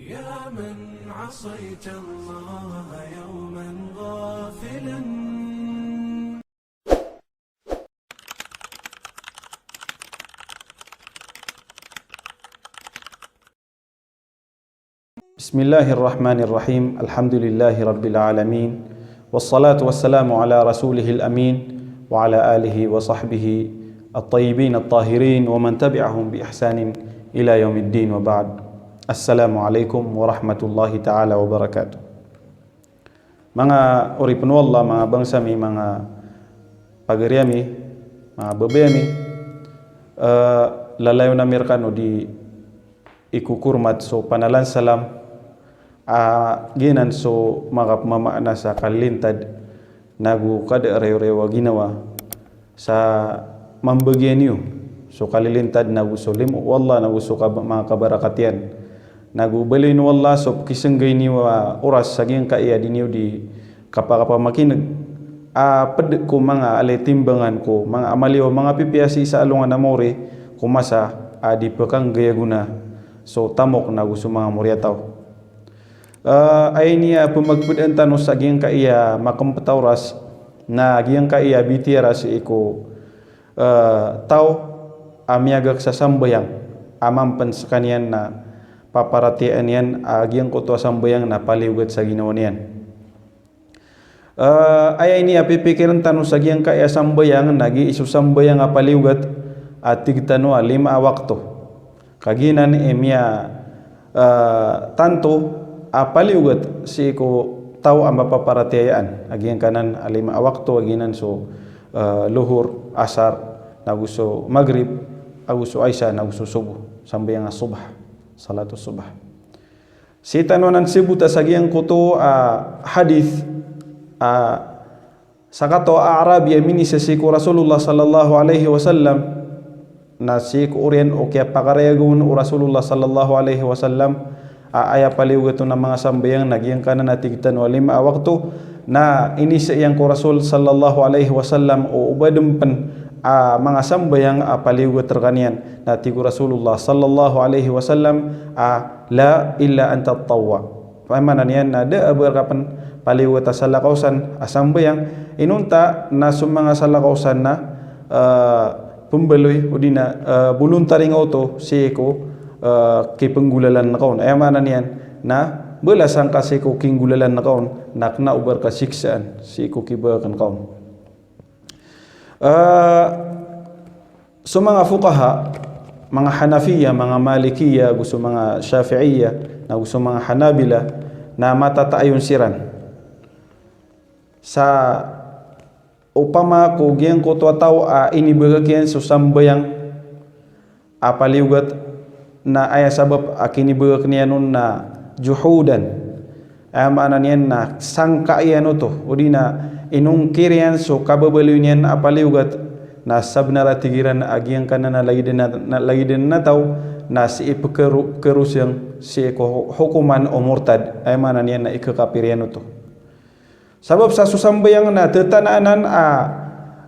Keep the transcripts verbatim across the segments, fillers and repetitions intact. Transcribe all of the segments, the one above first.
يا من عصيت الله يوما غافلا. بسم الله الرحمن الرحيم. الحمد لله رب العالمين. والصلاة والسلام على رسوله الأمين وعلى آله وصحبه الطيبين الطاهرين ومن تبعهم بإحسان إلى يوم الدين وبعد. السلام عليكم ورحمة الله تعالى وبركاته. Manga oripn o Allah, manga bangsa mi, manga pagari ami, manga babay ami, eh, lalayon ami rkano di ikokormat so panalan salam, a giyanan so makapmamaana sa kalilintad, nago kada reorewa ginawa, sa mambagian iyo so kalilintad nago so limo o Allah nago so kab-, manga kabarakat iyan. Nago baloyin o Allah so pkisnggay niyo a oras sa giyangkaya di niyo di kapakapamakin'g a pd ko manga alay timbangan ko manga amal iyo, manga pipiya sii sa alongan a maori ko masa a di pkanggay a gona so tamok nago so manga moriyataw. Eh, aya ini a pmagpdn tano sa giyangkaya makmpta oras na giyangkaya bitiyara sii ko, eh, taw a miyagak sa sambayang a mampan skaniyan na paparatiyayaan iyan a giyangkoto a sambayang na paliyogat sa ginawa niyan. Eh, aya ini a pipikirn tano sa giyangkaya sambayang na giya so sambayang a paliyogat a tig tano a lima a wakto. Ka giyanan i miya, eh, tanto a paliyogat sii ko taw a mapaparatiyayaan a giyangkanan a lima a wakto a giyanan so, eh, lohor, asar, nago so magrib, ago so isa, nago so sobo, sambayang a sobah, salatus sobah. Sii tano anan sabota sa giyangkoto a hadith a sakataw a Arabi a minisa sii ko Rasulullah sallallahu alaihi wasallam, na sii ko oriyan o kiyapakarayag on o Rasulullah sallallahu alaihi wasallam a aya paliyogat on a manga sambayang na giyangkanan a tig tano a lima a wakto, na inisa iyan ko Rasul sallallahu alaihi wasallam o oba dn pn a manga sambayang a paliyogat rkaniyan, na tig o Rasulullah sallallahu alaihi wasallam a la illa an tatawwa. Aya maana niyan na da a ba rka pn paliyogat a salakaw san a sambayang, inonta na so manga salakaw san na, eh, pmbaloy odi na, eh, bolontari nga oto sii ko, eh, kipnggolalan ka on. Aya maana niyan na balasan ka sii ko kinggolalan ka on, na kna o ba rka siksaan sii ko kibagakn ka on. Eh, so manga fuqaha, manga Hanafiya, manga Malikiya, ago so manga Shafi'iya, nago so manga Hanabila, na matataayon siran sa opama ko giyangkoto a taw a inibagak iyan so sambayang a paliyogat, na aya sabap a kinibagak niyan on na juhudan. Aya maana niyan na sangka iyan oto, odi na inongkir iyan so kababaloy niyan a paliyogat, na sabnar a tig iran a giyangkanan a lagid na, na lagid na taw na sii pkharu-, pkharosang sii ko ho-, hokoman o murtad. Aya maana niyan na ikakapir iyan oto. Sabap sa so sambayang na tetanaanan a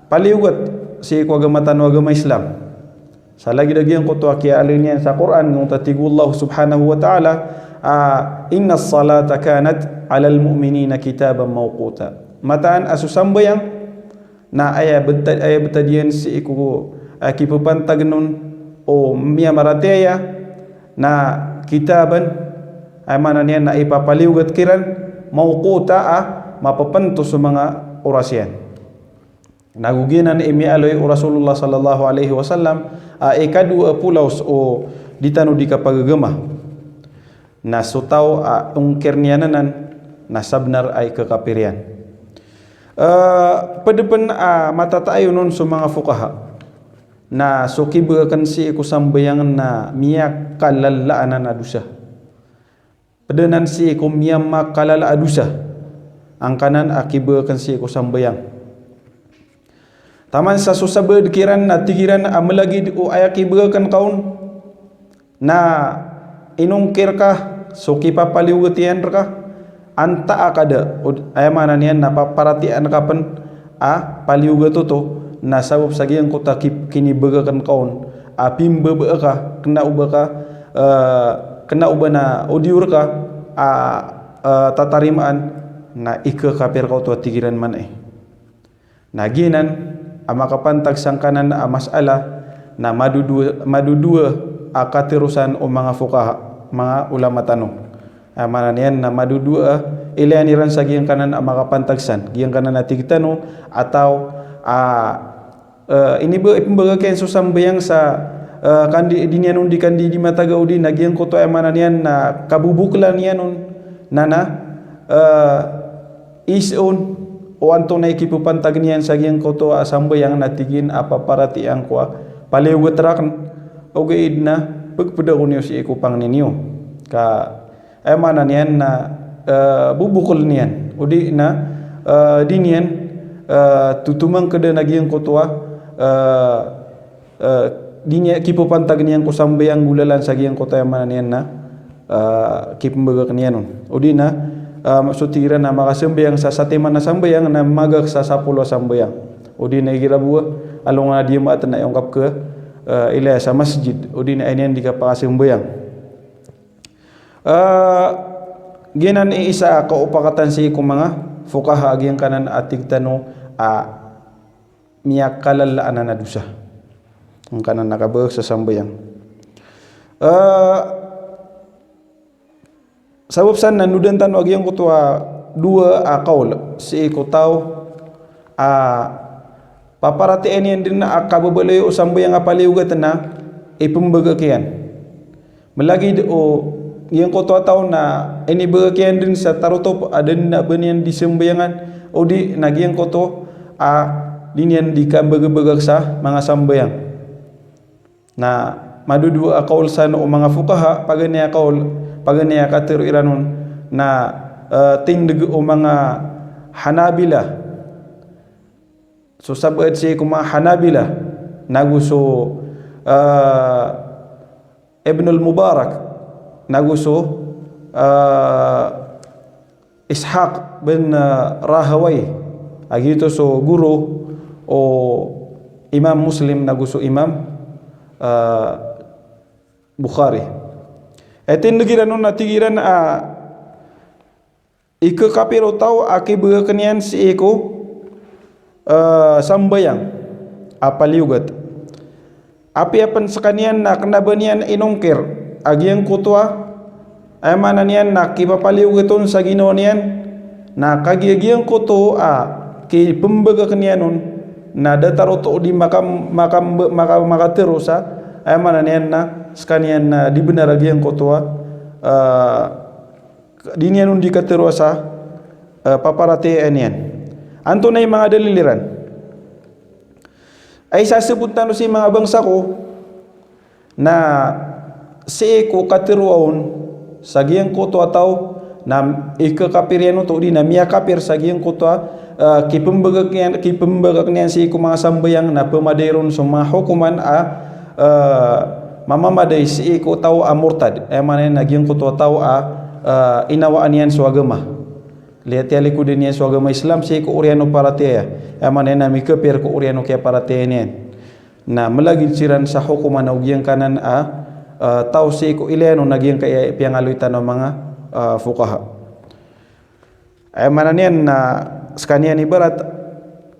paliyogat sii ko agama tano a agama Islam. Sa lagid a giyangkoto a kiyaaloy niyan sa Qur'an, giyangkoto a tig o Allah subhanahu wa ta'ala a, "Innas salata kanat alal mu'minina kitaban mawquta." Mataan a so sambayang na aya btad, aya btad iyan sii ko, eh, kipapantag on o miyamaratiyaya na kitaban, aya maana niyan na ipapaliyogat kiran, mawquta a mapapnto so manga oras iyan. Nago giyanan i miyaaloy o Rasulullah sallallahu alaihi wasallam a ikadowa a polaos o di tano di kapagagama. Na so taw a ongkir niyan anan na sabnar a ikakapir iyan. Eh, pd pn a matataayon on so manga fuqaha na so kibagakn sii ko sambayang na miyakalala anan a dosa. Pd anan sii ko miyamakalala a dosa angkanan a kibagakn sii ko sambayang. Taman sa so sabaad kiran na tig iran a mlagid o aya kibagakn ka on na inongkir ka so kipapaliyogat iyan rka, antaa ka da, od-, aya maana niyan na paparatiyayaan ka pn a paliyogat oto, na sabap sa giyangkoto a ki-, kinibagakn ka on a pimbabaa ka, kna o ba ka, eh, kena o ba na o di o reka a, a, tatarimaan, na ikekapir ka oto a tig iran man ai. Na giyanan a makapantag sangkanan a masala na madodowa, madodowa a katero san o manga fuqaha, manga ulama tano. A, maana niyan na madodowa a ilayan iran sa giyangkanan a makapantag san. Giyangkanan a tig tano a taw a, e, ini ba, ipembegak iyan so sambayang sa, e, kandi, di niyan on di kandi di mataga odi na giyangkoto a maana niyan na kaboboklan iyan on na na, e, is on o antonaa i kipepantag niyan sa giyangkoto a sambayang na tig iyan a paparatiyayaan ko a paliyogat raken, ogaid na pegpeda ko niyo sii ko pangni niyo. Ka, e, maana niyan na, e, bobokel niyan. Odi na, e, di niyan, e, totomangkeda na giyangkoto a, e, e, di niyan kipepantag niyan ko sambayang golalan sa giyangkoto a maana niyan na, e, kipembegak niyan on. Odi na, e, so tig iran a makasambayang sa satiman a sambayang na magak sa sapolo a sambayang. Odi na igira bo a alongan a di maat na iyongkap ke, e, ilaya sa masjid. Odi na aya niyan di kapakasambayang. E, giyanan i isa a kaopakatan sii ko manga fuqaha a giyangkanan a tig tano a miyakalalaan a dosa. Angkanan a kabegak sa sambayang. E, sabap san na nodan tano a giyangkoto a dowa a kaol sii ko taw a paparatiyayaan iyan den a kababaloy o sambayang a paliyogat na ipembegak iyan. Malagid o giyangkoto a taw na inibegak iyan den sa tarotop a da den a ba niyan di sambayangan, odi na giyangkoto a di niyan di kambegabegak sa manga sambayang. Na madodowa a kaol san o manga fuqaha, paganay a kaol, paganay a katero iran on na, e, tindeg o manga Hanabila. So sabaad sii ko manga Hanabila nago so, e, Ibnul Mubarak, nago so, e, Ishaq bin, e, Rahawayh, a giyoto so goro o Imam Muslim nago so Imam, e, Bukhari. E, tindeg iran on na tig iran a ikekapir o taw a kibegak iyan sii ko, e, sambayang a paliyogat. Apiya pen sekaniyan na kena ba niyan inongkir a giyangkoto a, aya maana niyan na kipapaliyogat on sa ginawa niyan, na kagiya giyangkoto a kipembegak iyan on na datar oto di makam-, makam-, maka-, makatero sa, aya maana niyan na sekaniyan na di benar a giyangkoto a, e, di niyan on di katero sa, e, paparatiyayaan iyan. Antonaa i manga dalil iran? Ay sasebot tano sii manga bangsa ko na sii ko katero on sa giyangkoto a taw na ikekapir iyan oto odi na miyakapir sa giyangkoto a, e, kipembegak iyan, kipembegak iyan sii ko manga sambayang na pemaday ron so manga hokoman a, e, mamamadai sii ko taw a murtad. Aya maana niyan na giyangkoto a taw a, e, inawaan iyan so agama. Liyatiya likoden iyan so agama Islam sii ko oriyan o paratiyaya. Aya maana niyan na mikapir ko oriyan o kiyaparatiyaya niyan. Na malagid siran sa hokoman o giyangkanan a, e, taw sii ko ilayan on a giyangkaya piyangaloy tano a manga, e, fuqaha. Aya maana niyan na sekaniyan ibarat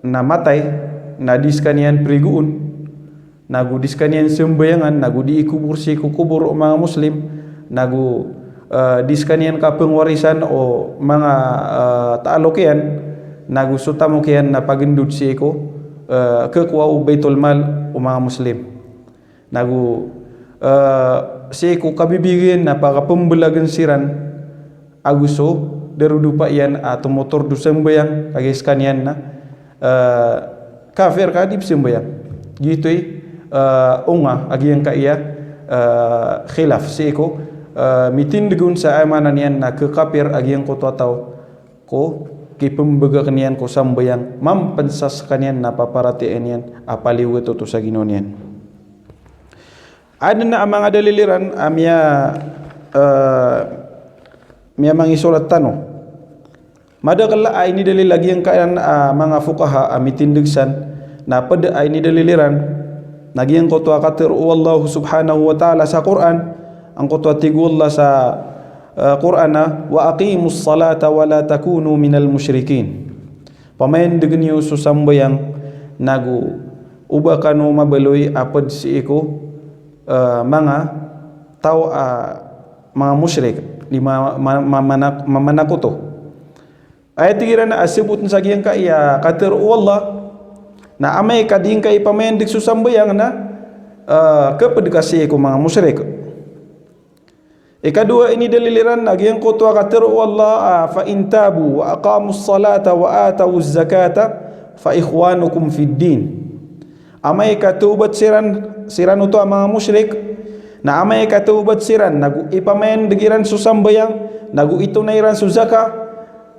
na matay, na di sekaniyan perigoon, nago di sekaniyan sambayangan, nago di ikobor sii ko kobor o manga Muslim, nago, e, di sekaniyan kapengwarisan o manga, e, taalok iyan, nago so tamok iyan na pagendod sii ko, e, kekowa o Baitul Mal o manga Muslim. Nago, e, sii ko kabibigen na pakapembelagen siran ago so darodopa iyan a tomotordo sambayang, kagiya sekaniyan na, e, kafir ka di psambayang. Giyoto i, e, onga a giyangkaya, e, khilaf sii ko, e, mitindeg on sa aya maana niyan na kekapir a giyangkoto a taw ko kipembegak iyan ko sambayang, mampen sa sekaniyan na paparatiyayaan iyan a paliyogat oto sa ginawa niyan. Aden a manga dalil iran a miya, e, miyamangisorat tano. Madakel a inidalil a giyangkaya a manga fuqaha a mitindeg san, na ped a inidalil iran na giyangkoto a katero o Allah subhanahu wa ta'ala sa Qur'an, Angkoto a tig o Allah sa, eh, Qur'an a, "Wa aqimus salata wa la takunu minal mushrikin." Pamayandeg niyo so sambayang, nago oba kano mabaloy a pd sii ko, eh, manga taw a manga mushrik, di ma-, ma-, ma-, mamanakoto. Aya tig iran a sabot sa giyangkai a katharo o Allah, na amay ka di ngka i pamayandeg so sambayang na, eh, khapd ka sii ko manga mushrik. Ikadowa a inidalil iran na giyangkoto a katharo o Allah a, "Fa in tabu wa aqamus salata wa atawuz zakata fa ikhwanukum fid din." Amay ka tawbat siran, siran oto a manga mushrik, na amay ka tawbat siran, nago ipamayandeg iran so sambayang, nago itonay iran so zaka,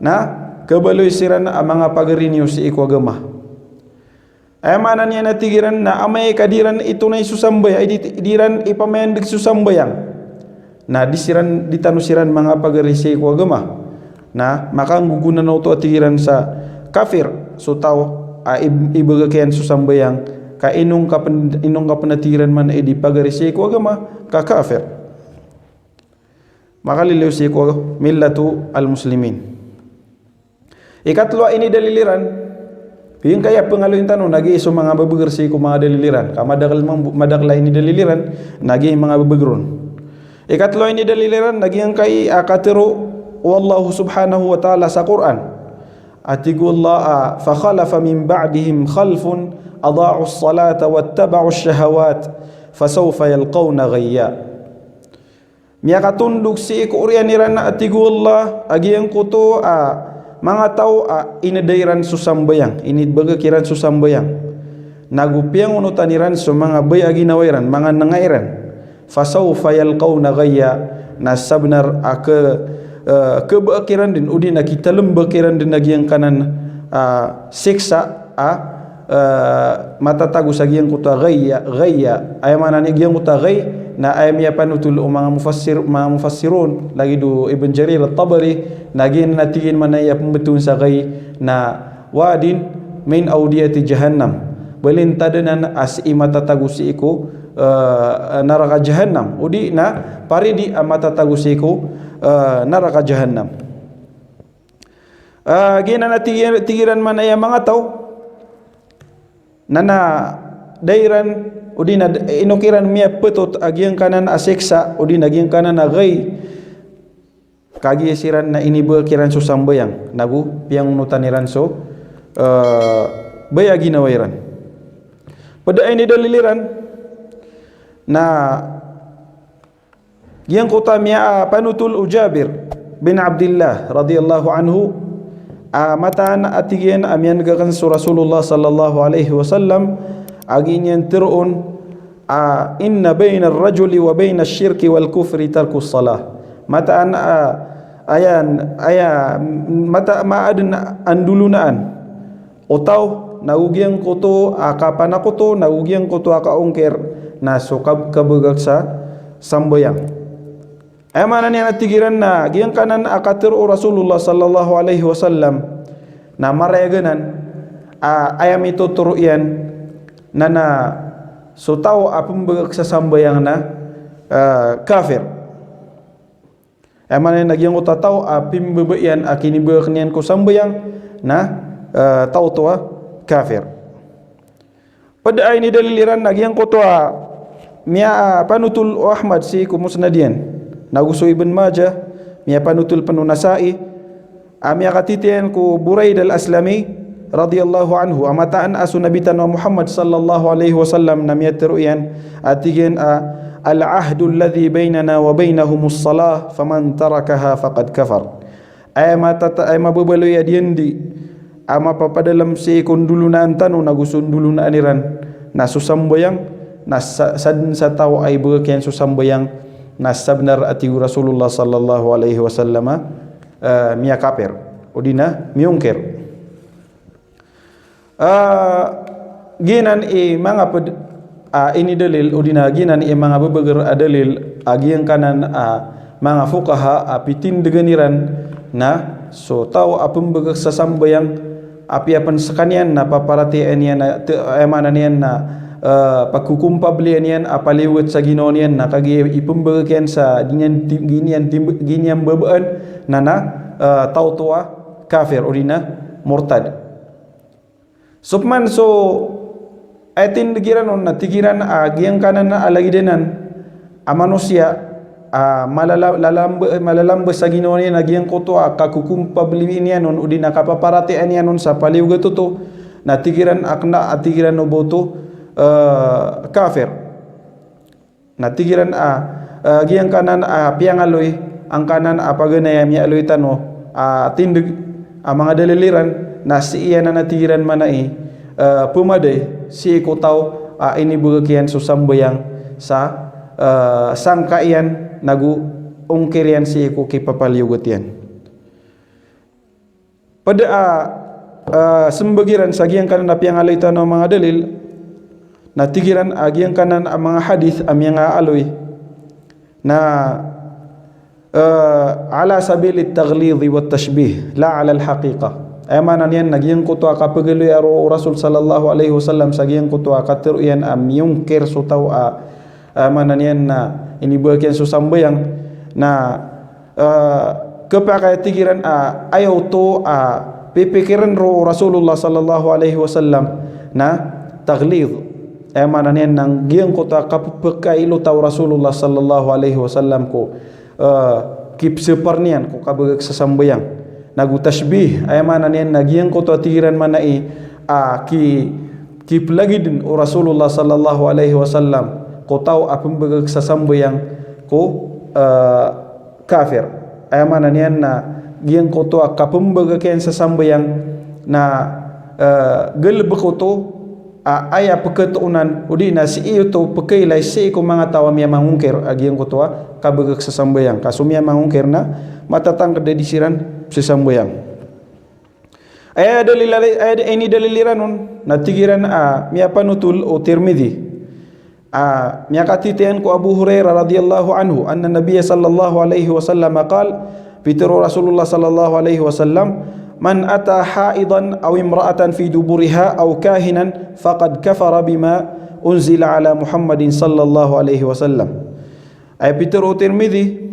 na khabaloy siran a manga pagari niyo sii ko agama. Aya maana niyan a tig iran na amay ka di ran itonay so sambayang, di, di ran ipamayandeg so sambayang, na di siran, di tano siran manga pagari sii ko agama. Na makanggogonan oto a tig iran sa kafir so taw a ib-, ibagak iyan so sambayang, ka inongka pn, inongka pn a tig iran man i di pagari sii ko agama, ka kafir. Makaliliyo sii ko millatu al-muslimin. Ikatlo a inidalil iran, giyangkai a pangaloyin tano na giya so manga babagr sii ko manga dalil iran. Ka madakl mambo-, madakl a inidalil iran na giya manga babagr on. Ikatlo a inidalil iran na giyangkai a katharo o Allah subhanahu wa ta'ala sa Qur'an. A tig o Allah a, "Fa khalafa min ba'dihim khalfun adha'us salata wattaba'ush shahawat fasawfa yalqawna ghayya." Miyakatondog sii ko oriyan iran a tig o Allah a giyangkoto a manga taw a inada iran so sambayang, inibagak iran so sambayang, nago piyangonotan iran so manga baya a ginawa iran, manga nanga iran. Fasawfa yalqawna ghayya, na sabnar a khe-, eh, khebaak iran dn, odi na kitalmbk iran dn a giyangkanan, ah, siksa a, eh, matatago sa giyangkoto a ghayya, ghayya. Aya maana niyan giyangkoto a ghay, na aya miyapanotol o manga mufassir, manga mufassirun, lagid o Ibn Jarir at-Tabari, na giyanan a tig iyan man aya pmbtowan sa ghay na wadin min awdiyati jahannam. Balintad anan a sii matatago sii ko, eh, naraka jahannam. Odi na paridi a matatago sii ko, eh, naraka jahannam. Ah, giyanan a tig iran, tig iran man aya manga taw, na, na da iran, odi na da, inok iran miyaptot a giyangkanan a siksa, odi na giyangkanan a ghay, kagiya siran na inibagak iran so sambayang, nago piyangonotan iran so, eh, baya a ginawa iran. Pd a inidalil iran na giyangkoto a miyapanotol o Jabir bin Abdillah radiyallahu anhu, a mataan a tig iyan a miyan'g akn so Rasulullah sallallahu alaihi wasallam, a giya niyan tharoon a, "Inna baina ar-rajuli wa baina ash-shirki wal-kufri tarku as-salah." Mataan a, aya, aya, mata-, maadn a ndolonaan o taw, nago giyangkoto a kapanakoto, nago giyangkoto a kaongkir, na so kab-, kabagak sa sambayang. Aya maana niyan a tig iran na giyangkanan a katharo o Rasulullah sallallahu alaihi wasallam na marayag anan a aya mitotoro iyan na, na so taw a pmbagak sa sambayang na, eh, kafir. Aya maana niyan na giyangkoto a taw a pimbaba iyan a kinibagak niyan ko sambayang na, eh, taw oto a kafir. Pd a inidalil iran na giyangkoto a miyapanotol o Ahmad sii ko Musnad iyan, nago so Ibn Majah, miyapanotol pn o Nasa'i, a miyakatitho iyan ko Buraid al-Aslami radiyallahu anhu, a mataan a so Nabi tano a Muhammad sallallahu alaihi wasallam na miyatharo iyan a tig iyan a, "Al-ahdu alladhi bainana wa bainahumus salah, faman tarakaha faqad kafar." Aya matata-, aya mababaloy a diyandi a mapapadalm sii ko ndolonaan tano nago so ndolonaan iran na so sambayang, na sa-, sadn sa taw a ibagak iyan so sambayang, na sabnar a tig o Rasulullah sallallahu alaihi wasallam a, eh, miyakapir, odi na miyongkir. Ah, giyanan i manga pd-, ah, inidalil, odi na giyanan i manga babagr a dalil a giyangkanan a manga fuqaha a pitindgan iran na so taw a pmbagak sa sambayang, apiya pn skaniyan na paparatiyayaan iyan a, te-, aya maana niyan na, eh, pagkukumpabli iyan a paliyogat sa ginawa niyan na kagiya ipembegek iyan sa giniyan ti-, giniyan tim-, giniyan babaan na na, eh, taw oto a kafir odi na murtad. So pman so aya tindeg iran on na tig iran a giyangkanan a lagid anan a manosiya a malala-, lalambe-, malalamba sa ginawa niyan a giyangkoto a kakukumpabli niyan on odi na kapaparatiyayaan iyan on sa paliyogat oto, na tig iran a kena a tig iran o ba oto, eh, kafir. Na tig iran a, eh, giyangkanan a piyangaloy angkanan a paganay a miyaaloy tano a tindeg a manga dalil iran, na sii anan a tig iran manaya, eh, pemaday sii ko taw a inibegek iyan so sambayang sa, eh, sangka iyan nago ongkir iyan sii ko kipapaliyogat iyan. Ped a, eh, sembag iran sa giyangkanan a piyangaloy tano a manga dalil, na tig iran a giyangkanan a manga hadith a miyangaaloy na, eh, ala sabilit taghlidh wat tashbih, la alal haqiqah. Aya maana niyan na giyangkoto a kapegaloya roo o Rasul sallallahu alaihi wasallam sa giyangkoto a katero iyan a miyongkir so taw a, eh, maana niyan na inibegek iyan so sambayang, na, eh, kepakay a tig iran a aya oto a pipikiren roo o Rasulullah sallallahu alaihi wasallam na taghlidh. Aya maana niyan na giyangkoto a kapepekailota o Rasulullah sallallahu alaihi wasallam ko, eh, kipsepar niyan ko kabegek sa sambayang. Nago tashbih, aya maana niyan na giyangkoto a tig iran manaya a ki-, kipelagiden o Rasulullah sallallahu alaihi wasallam ko taw a pembegek sa sambayang ko, eh, kafir. Aya maana niyan na giyangkoto a kapembegek iyan sa sambayang na, eh, galebek oto a aya peketoonan, odi na sii oto pekailay sii ko manga taw a miyamangongkir a giyangkoto a kabegek sa sambayang. Ka so miyamangongkir na matatangked a di siran sesambayang. Aya dalil, aya inidalil iran on, na tig iran a miyapanotol o Tirmidhi. A, miyakatitn ko Abu Hurairah radhiyallahu anhu, anna Nabiyya sallallahu alaihi wasallam qal, pitero o Rasulullah sallallahu alaihi wasallam, "Man ata haidan aw imra'atan fi duburiha aw kahinan faqad kafara bima unzila ala Muhammadin sallallahu alaihi wasallam." Aya pitero o Tirmidhi,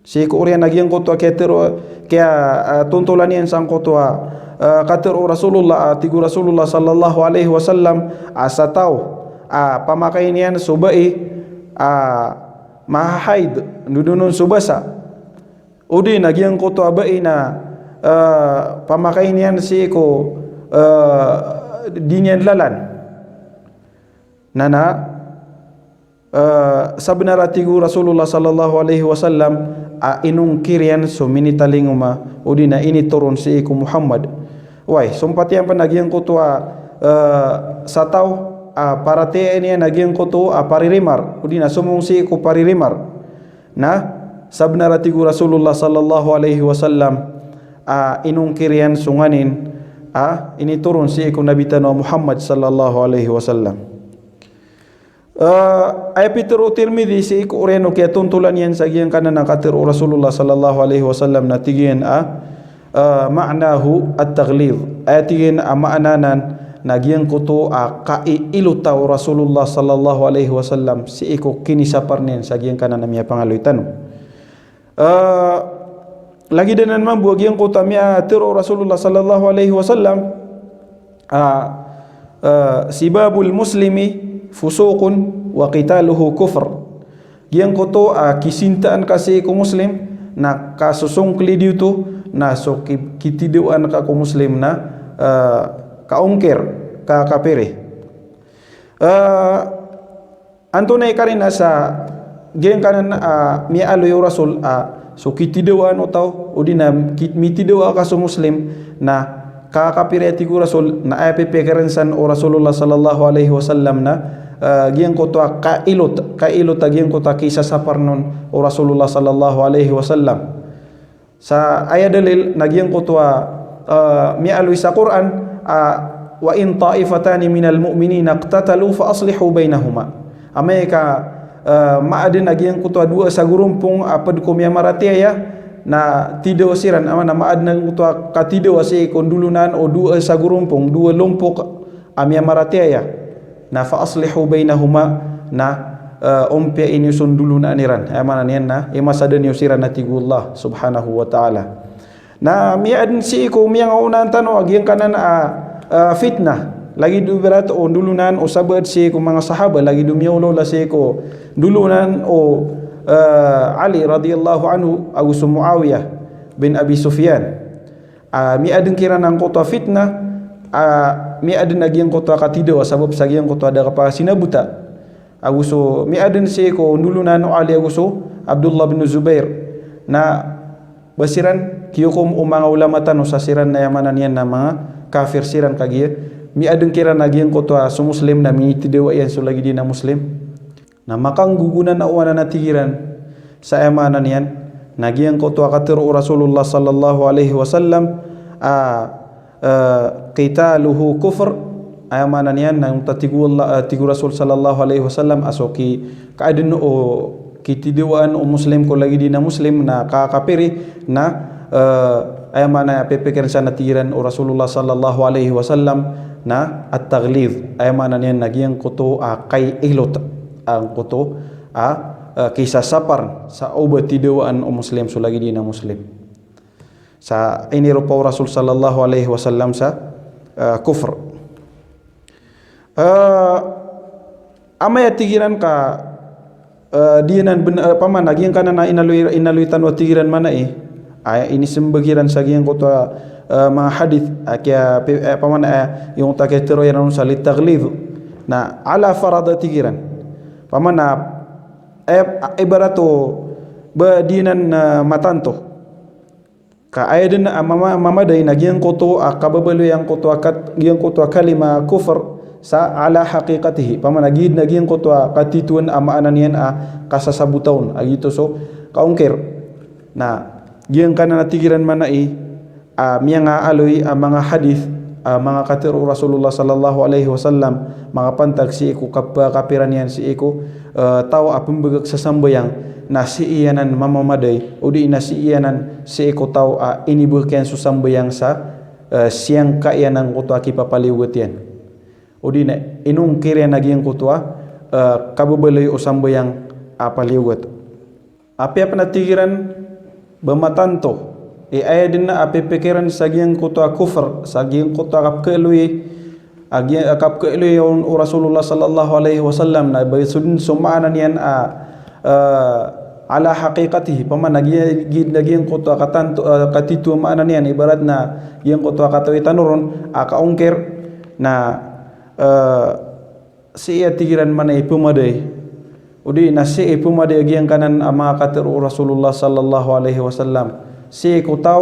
sii ko oriyan a giyangkoto a kiyatero, kiya, ah, tontolan iyan sangkoto a, ah, katero o Rasulullah, ah, tig o Rasulullah sallallahu alaihi wasallam, ah, sa taw, ah, pamakain iyan so bai, ah, mahahaid, ndodonon so basa. Odi na giyangkoto a bai na, ah, pamakain iyan sii ko, ah, di niyan lalan. Na na, eh, sabenar a tig o Rasulullah sallallahu alaihi wasallam a inongkir iyan so minitalingoma odi na initoron sii ko Muhammad. Way, sompat iyan pen a giyangkoto a, eh, sa taw a paratiyayaan iyan a giyangkoto a paririmar odi na somong sii ko paririmar. Na sabenar a tig o Rasulullah sallallahu alaihi wasallam a inongkir iyan so nganin a initoron sii ko Nabi tano a Muhammad sallallahu alaihi wasallam. Eh, aya pitero o Tirmidhi sii ko oriyan o kiyatontolan iyan sa giyangkanan a katero o Rasulullah sallallahu alaihi wasallam na tig iyan a, eh, ma'nahu at-taghlidh. Aya tig iyan a maana anan na giyangkoto a kaiilota o Rasulullah sallallahu alaihi wasallam sii ko kinisapar niyan sa giyangkanan a miyapangaloy tano. Eh, lagid anan mambo a giyangkoto a miyatero o Rasulullah sallallahu alaihi wasallam, ah, eh, "Sibabul muslimi fusuqun wa qitaluhu kufr." Giyangkoto a kisintaan ka sii ko Muslim na kasosongkelid oto na so ki-, kitidawaan ka ko Muslim na, eh, kaongkir, kakapiri. Eh, Antonaa i karina sa giyangkanan a miyaaloy o Rasul a so kitidawaan o taw, odi na ki-, mitidawa ka so Muslim na kakapiri a tig o Rasul, na aya pipikiren san o Rasulullah sallallahu alaihi wasallam na, eh, giyangkoto a kailot, kailot a giyangkoto a kisasaparan on o Rasulullah sallallahu alaihi wasallam. Sa aya dalil na giyangkoto a, eh, miyaaloy sa Qur'an a, "Wa in ta'ifatani minal mu'minina iqtatalu fa aslihu bainahuma." Amay ka, eh, maaden a giyangkoto a dowa sa gorompong a ped ko miyamaratiyaya na tidawa siran, a maana maaden a giyangkoto a katidawa sii ko ndolonan o dowa sa gorompong, dowa lompok a miyamaratiyaya. Na fa aslihu baynahuma, na, eh, ompiyai niyo so ndolonaan iran. Aya maana niyan na imasada niyo siran, a tig o Allah subhanahu wa ta'ala. Na miyaadn sii ko miyangaonaan tano a giyangkanan a, a, fitnah. Lagid o ibarat o ndolonaan o sabaad sii ko manga sahaba, lagid o miyaolaola sii ko ndolonaan o, a, Ali radiyallahu anhu ago so Muawiyah bin Abi Sufyan. A, miyaadn kiran angkoto a fitnah, a, miyaadn a giyangkoto a katidawa sabap sa giyangkoto a da kapasinabota. Ago so miyaadn sii ko ndolonaan o Ali ago so Abdullah bin Zubair. Na ba siran kiyokom o manga ulama tano sa siran na aya maana niyan na manga kafir siran kagiya miyaadn kiran a giyangkoto a so Muslim na minitidawa iyan so lagid iyan a Muslim. Na makanggogonan a oanan a tig iran sa aya maana niyan na giyangkoto a katero o Rasulullah sallallahu alaihi wasallam a, eh, qitaluhu kufr. Aya maana niyan na tig o Allah, eh, tig o Rasul sallallahu alaihi wasallam a so ki, kaadn o kitidawaan o Muslim ko lagid iyan a Muslim na kakapiri na, eh, aya maana a pipikiran sa na tig iran o Rasulullah sallallahu alaihi wasallam na at-taghlidh. Aya maana niyan na giyangkoto a kaiilot angkoto a, eh, kisasapar sa o ba tidawaan o Muslim so lagid iyan a Muslim. Sa iniropa o Rasul sallallahu alaihi wasallam sa, eh, kufr. Eh, amay a tig iran ka, eh, di anan ben-, eh, paman a giyangkanan a inaloy, inaloy tano a tig iran manai, a inismbag iran sa giyangkoto a, eh, manga hadith, a kiya, pi-, eh, paman a, eh, giyangkoto a kiyatero iran on sa litaghlidh. Na ala farad a tig iran. Paman a, eh, ibarat o ba di anan, eh, matanto. Ka aya dn a mama-, mamaday na giyangkoto a kababaloy angkoto a kat-, giyangkoto a kalima kufr sa ala haqiqatihi. Paman a giya dn a giyangkoto a katitowan a maana niyan a kasasabota on, a giyoto so kaongkir. Na giyangkanan a tig iran manai a miyangaaloy a manga hadith, a manga katero o Rasulullah sallallahu alaihi wasallam, makapantag sii ko kap-, kapira niyan sii ko, eh, taw a pmbagak sa sambayang, na sii anan mamamaday, odi na sii anan sii ko taw a inibagak iyan so sambayang sa, eh, siyangka iyan angkoto a kipapaliyogat iyan. Odi na inongkir iyan a giyangkoto a, eh, kababaloy o sambayang a paliyogat. Apiya pn a tig iran ba matanto i aya dn a pipikiran sa giyangkoto a kufr, sa giyangkoto a kapkhaaloy, a giya-, a kapkhaaloy o, o Rasulullah sallallahu alaihi wasallam, na ba so dn so maana niyan a, eh, ala haqiqatihi, paman a giya-, giya dn a giyangkoto a katanto, eh, katito a maana niyan, ibarat na giyangkoto a katawi tano ron a kaongkir, na, eh, sii a tig iran manai pmaday. Odi na sii pmaday a giyangkanan a manga katero o Rasulullah sallallahu alaihi wasallam. Sii ko taw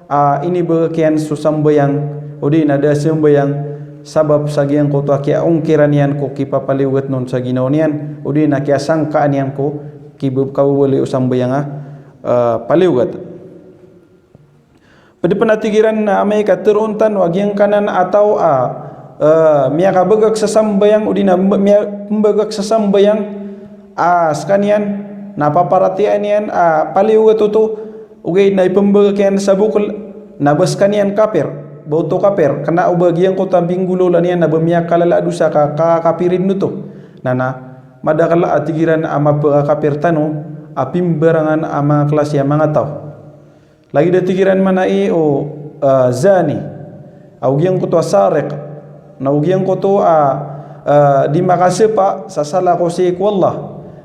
a inibagak iyan so sambayang, odi na da sambayang, sabap sa giyangkoto a kiyaongkiran iyan ko kipapaliyogat on sa ginawa niyan, odi na kiyasangkaan iyan ko kiba-, kababaloy o sambayang a, eh, paliyogat. Pd pn a tig iran na amay ka teroon tano a giyangkanan a taw a, eh, miyakabagak sa sambayang, odi na mb-, miya-, pmbagak sa sambayang, a skaniyan na paparatiyayaan iyan a paliyogat oto, ogaid na ipmbagak iyan sa bokl, na ba skaniyan kapir, ba oto kapir, kna o ba giyangkoto a mbinggolawla niyan na ba miyakalala a dosa ka, ka, kapir dn oto. Na, na madakl a tig iran a mapakakapir tano a pimbarangan a manga klasi a manga taw. Lagid a tig iran manai o, eh, zani, ago giyangkoto a sariq, na ago giyangkoto a, eh, di makasapa sa salakaw sii ko Allah,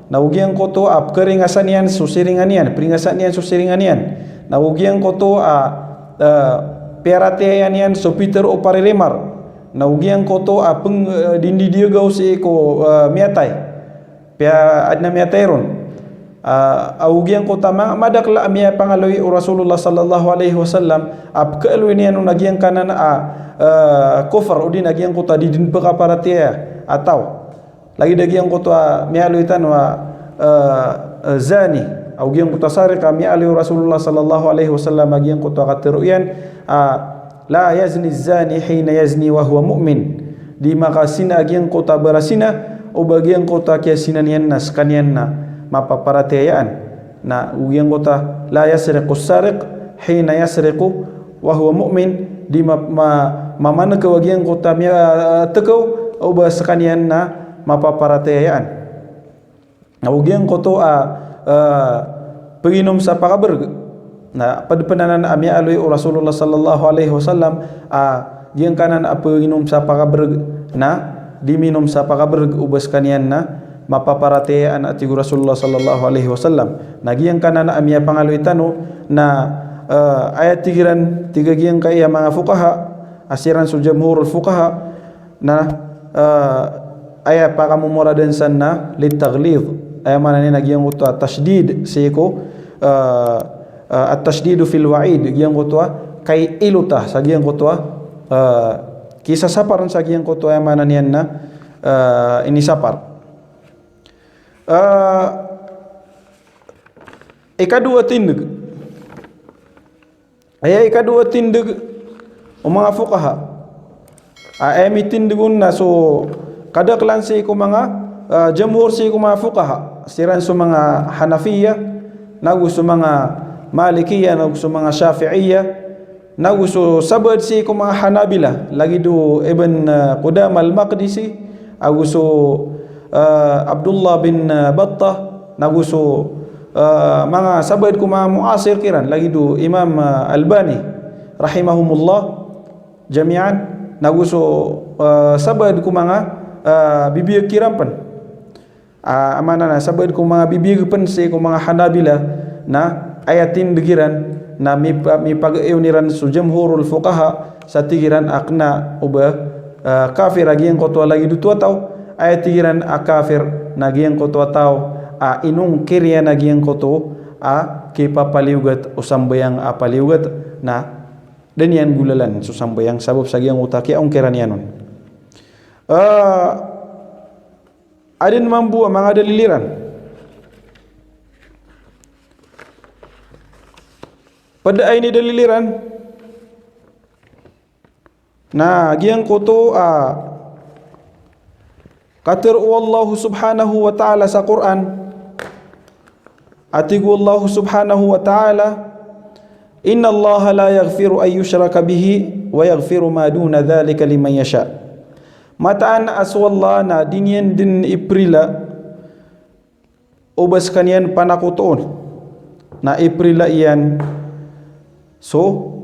na ago giyangkoto a pkharingasan iyan so siringan iyan, pringasan iyan so siringan iyan, na ago giyangkoto a, eh, piyaratiyayaan iyan so pitharo o paririmar, na ago giyangkoto a png-, eh, di ndidiyagaw sii ko, eh, miyatay. Piya adn a miyatay ron. Ah, ago giyangkoto a ma-, madakl a miyapangaaloy o Rasulullah sallallahu alaihi wasallam a pkhaaloy niyan on a giyangkanan a, ah, kufr, odi na giyangkoto a di dn pkaparatiyaya a taw. Lagid a giyangkoto a miyaaloy tano a, ah, ah, zani, ago giyangkoto a sariq a miyaaloy o Rasulullah sallallahu alaihi wasallam a giyangkoto a katero iyan a, la yazni zani hina yazni wa huwa mu'min. Di makasina a giyangkoto a barasina o ba giyangkoto a kiyasina niyan na skaniyan na mapaparatiyayaan. Na ago giyangkoto a la yasriqu sariq hina yasriqu wa huwa mu'min. Di ma-, ma-, mamankaw a giyangkoto a miya-, tkaw o ba skaniyan na mapaparatiyayaan. Na o giyangkoto a, eh, pginom sa pakabrg. Na pd pn anan a miyaaloy o Rasulullah sallallahu alaihi wasallam a giyangkanan a pginom sa pakabrg na di minom sa pakabrg o ba skaniyan na mapaparatiyayaan a tig o Rasulullah sallallahu alaihi wasallam. Na giyangkanan a miyapangaloy tano na, eh, aya tig iran, tig a giyangkaya manga fuqaha, a siran so jamhurul fuqaha, na, eh, aya pakamomorad san na litaghlidh. Aya maana niyan na giyangkoto a tashdid sii ko, eh, eh, at-tashdidu fil wa'id. Giyangkoto a kaiilota sa giyangkoto a, eh, kisasapar sa giyangkoto a, aya maana niyan na, eh, inisapar. Eh, ikadowa tindg. Aya ikadowa tindg o manga fuqaha. A, aya mitindg on na so kadaklan sii ko manga, ah, jamhur sii ko manga fuqaha. Siran so manga Hanafiya, nago so manga Malikiya, nago so manga Shafi'iya, nago so sabaad sii ko manga Hanabila, lagid o Ibn, ah, Qudamah al-Maqdisi, ago so, ah, Abdullah bin, ah, Battah, nago so, ah, manga sabaad ko manga muasir kiran, lagid o Imam, ah, Albani, rahimahumullah jami'an, nago so, ah, sabaad ko manga, ah, bibiyag kiran pn. Ah, aya maana na sabaad ko manga bibiyag pn sii ko manga Hanabila, na aya tindg iran, na mipa-, mipagayon iran so jamhurul fuqaha, sa tig iran a kna o ba, ah, kafir a giyangkoto a lagid oto a taw, aya tig iran a kafir na giyangkoto a taw a inongkir iyan a giyangkoto a kipapaliyogat o sambayang a paliyogat, na da niyan golalan so sambayang sabap sa giyangkoto a kiyaongkiran iyan on. Ah, adn mambo a manga dalil iran. Pd a inidalil iran na giyangkoto a katharo o Allah subhanahu wa ta'ala sa Qur'an. A tig o Allah subhanahu wa ta'ala, "Innallaha la yaghfiru an yushraka bihi wa yaghfiru ma duna dhalika liman yasha." Mataan a so Allah na di niyan dn iprila o ba skaniyan panakotoon. Na iprila iyan so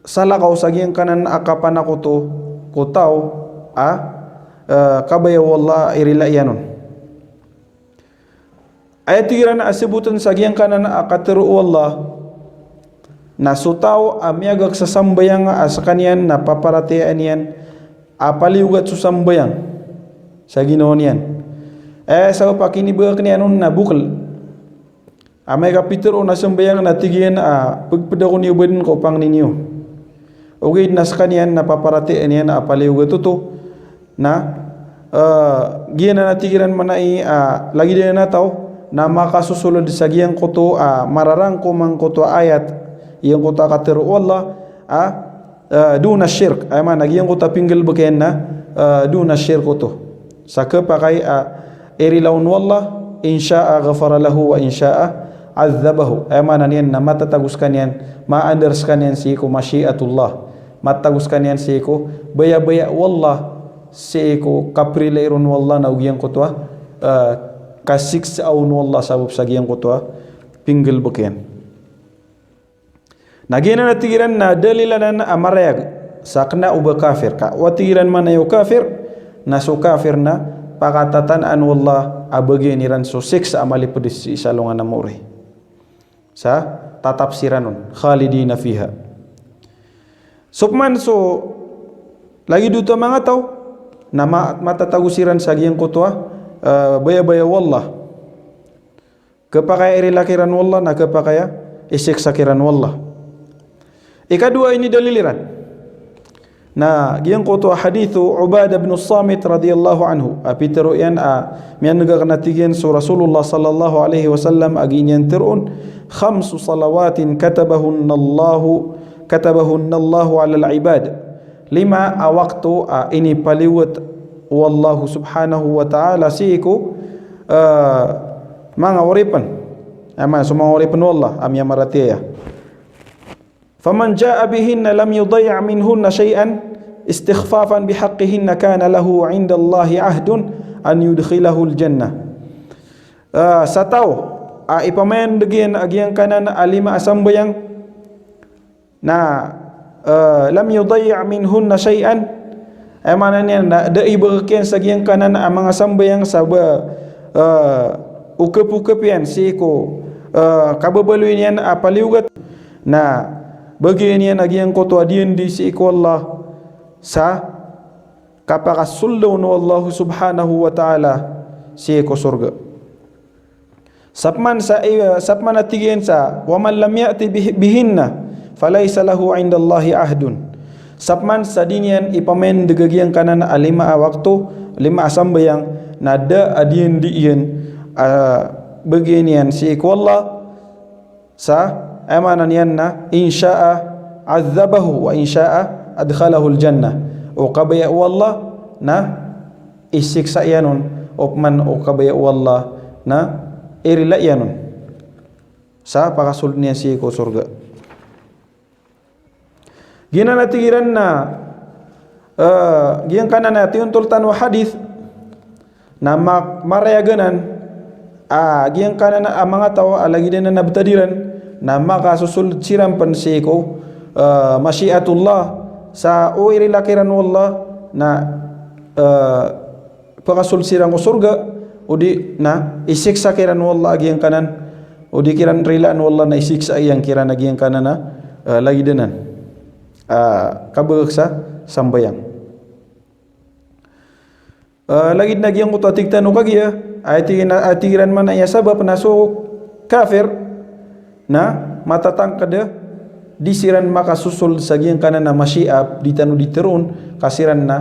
salakaw sa giyangkanan a kapanakoto ko taw a, eh, kabaya o Allah a irila iyan on. Aya tig iran a sabotn sa giyangkanan a katharo o Allah na so taw a miyagak sa sambayang a skaniyan na paparatiyayaan iyan a paliyogat so sambayang sa ginawa niyan. Eh, sabap a kinibagak niyan on na bokl. Amay ka pitharo on a sambayang na tig iyan a pagpda ko niyo badn ko pangni niyo. Ogaid na skaniyan na paparatiyayaan iyan a paliyogat oto. Na, eh, giyanan a tig iran manay a lagid iyan a taw na makasosolod sa giyangkoto a mararangkom angkoto a ayat, giyangkoto a katharo o Allah a, eh, duna shirk. Aya maana giyangkoto a pinggalbk iyan na, eh, duna shirk oto. Sa khapakay a irila on o Allah, in sha'a ghafara lahu wa in sha'a adhabahu. Aya maana niyan na matatago skaniyan, maandar skaniyan sii ko mashi'atullah. Matatago skaniyan sii ko bayabaya o Allah, sii ko kaprilai ron o Allah na o giyangkoto a, eh, kasiksa on o Allah sabap sa giyangkoto a pinggalbk iyan. Na giyanan a tig iran na dalil anan a marayag sa kna o ba kafir. Ka o tig iran manay o kafir na so kafir na pakatatanaan o Allah a bagian iran so siksa a malipd sii sa alongan a maori. Sa tatap siran on, khalidina fiha. So pman so lagid oto a manga taw na ma-, matatago siran sa giyangkoto a, eh, bayabaya o Allah. Khapakay a irila kiran o Allah, na khapakay a isiksa kiran o Allah. Ikadowa a inidalil iran na giyangkoto a hadith o Ubadah bin Samit radiyallahu anhu. A pitharo iyan a miyan'g akn a tig iyan so Rasulullah sallallahu alaihi wasallam a giya niyan tharoon, "Khamsu salawatin katabahunna Allahu, katabahunna Allahu alal ibad." Lima a wakto a inipaliyogat o Allah subhanahu wa ta'ala sii ko, eh, manga oripn. Aya maana so manga oripn o Allah a miyamaratiyaya. "Faman ja'a bihinna lam yudayyi' minhunna shay'an istikhfafan bihaqqihinna kana lahu indallahi ahdun an yudkhilahul jannah. Eh, sa taw a ipamandeg iyan a giyangkanan a lima a sambayang, na, eh, lam yudayyi' minhunna shay'an, aya maana niyan na da a ibegek iyan sa giyangkanan a manga sambayang sa ba, eh, okep-okep iyan sii ko, eh, kababaloy niyan a paliyogat, na began iyan a giyangkoto a diyandi sii ko Allah sa kapakasold on o Allah subhanahu wa ta'ala sii ko sorga. Sapman sa, eh, sapman a tig iyan sa, "Wa man lam ya'ti bih-, bihinna, falaysa lahu indallahi ahdun." Sapman sa di niyan ipamandeg a giyangkanan a lima a wakto, lima a sambayang, na da a diyandi iyan, ah, began iyan sii ko Allah, sa, aya maana niyan na, in sha'a adhabahu wa in sha'a adkhalahul jannah. O kabaya o Allah na isiksa iyan on, opama o kabaya o Allah na irila iyan on. Sa pakasold iyan sii ko sorga. Giyanan a tig iran na, eh, giyangkanan a tiyontol tano a hadith, na ma-, marayag anan a giyangkanan a manga taw a lagid anan a btad iran, na makasosold siran pn sii ko, eh, mashi'atullah, sa o irila kiran o Allah, na, eh, pakasold siran ko sorga, odi na isiksa kiran o Allah a giyangkanan, odi kiran rilaan o Allah na isiksa iyan kiran a giyangkanan a, eh, lagid anan a kabegek sa sambayang. Eh, lagid na giyangkoto a tig tano kagiya, a tig iran, a tig iran maana iyan sabap na so kafir, na matatangkd a di siran makasosold sa giyangkanan a mashi'a, di tano di tharoon, ka siran na